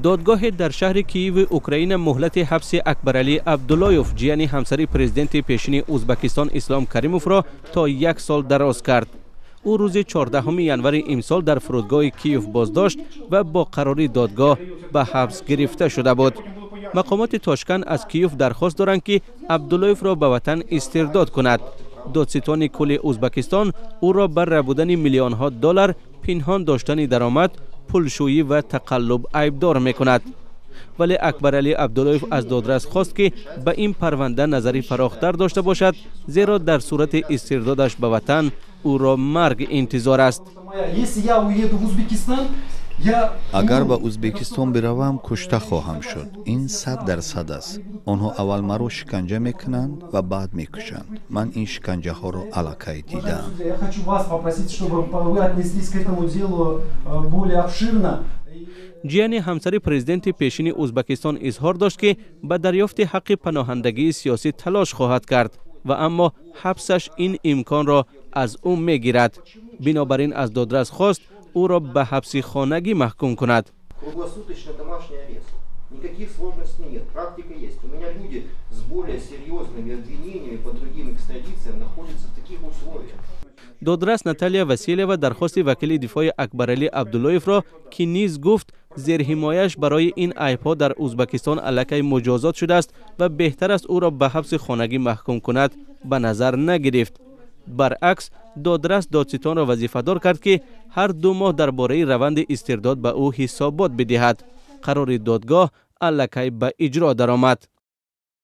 Додгоҳе дар шаҳри Киеви Украина муҳлати ҳабси Акбаралӣ Абдуллоев, ҷияни ҳамсари президенти пешини Узбакистон Ислом Каримовро, то як сол дароз кард. Ӯ рӯзи 14 январи имсол дар фурудгоҳи Киев боздошт ва бо қарори додгоҳ ба ҳабс гирифта шуда буд. Мақомоти Тошканд аз Киев дархост доранд, ки Абдуллоевро ба ватан истирдод кунад. Додситони кулли Узбакистон ӯро бар рабудани миллионҳо доллар, пинҳон доштани даромад, пулшӯӣ ва тақаллуб айбдор мекунад. Вале Акбаралӣ Абдуллоев аз додрас хост, ки ба ин парванда назари фарохтар дошта бошад, зеро дар сурати истирдодаш ба ватан ӯро марг интизор аст. Агар ба Узбекистон биравам, кушта хоҳам шуд. Ин 100% аст. Онҳо аввал маро шиканҷа мекунанд ва баъд мекушанд. Ман ин шиканҷаҳоро аллакай дидаам. Я хочу вас попросить, чтобы вы отнеслись к этому делу более обширно. Ҷияни ҳамсари президенти пешини Узбакистон изҳор дошт, ки ба дарёфти ҳаққи паноҳандагии сиёсӣ талош хоҳад кард ва аммо ҳабсаш ин имконро аз ӯ мегирад. Бинобар ин аз додрас хост, ӯро ба ҳабси хонагӣ маҳкум кунад. Круглосуточный домашний арест. Никаких сложностей нет. Практика есть. У меня люди с более серьезными обвинениями по другим экстрадициям находятся в таких условиях. Додрас Наталья Васильева дархости вакили дифои Акбаралӣ Абдуллоевро, ки низ гуфт, зерҳимояш барои ин айбҳо дар Узбакистон аллакай муҷозот шудааст ва беҳтар аст ӯро ба ҳабси хонагӣ маҳкум кунад, ба назар нагирифт. Баръакс, додрас додситонро вазифадор кард, ки ҳар 2 моҳ дар бораи раванди истирдод ба ӯ ҳисобот бидиҳад. Қарори додгоҳ аллакай ба иҷро даромад.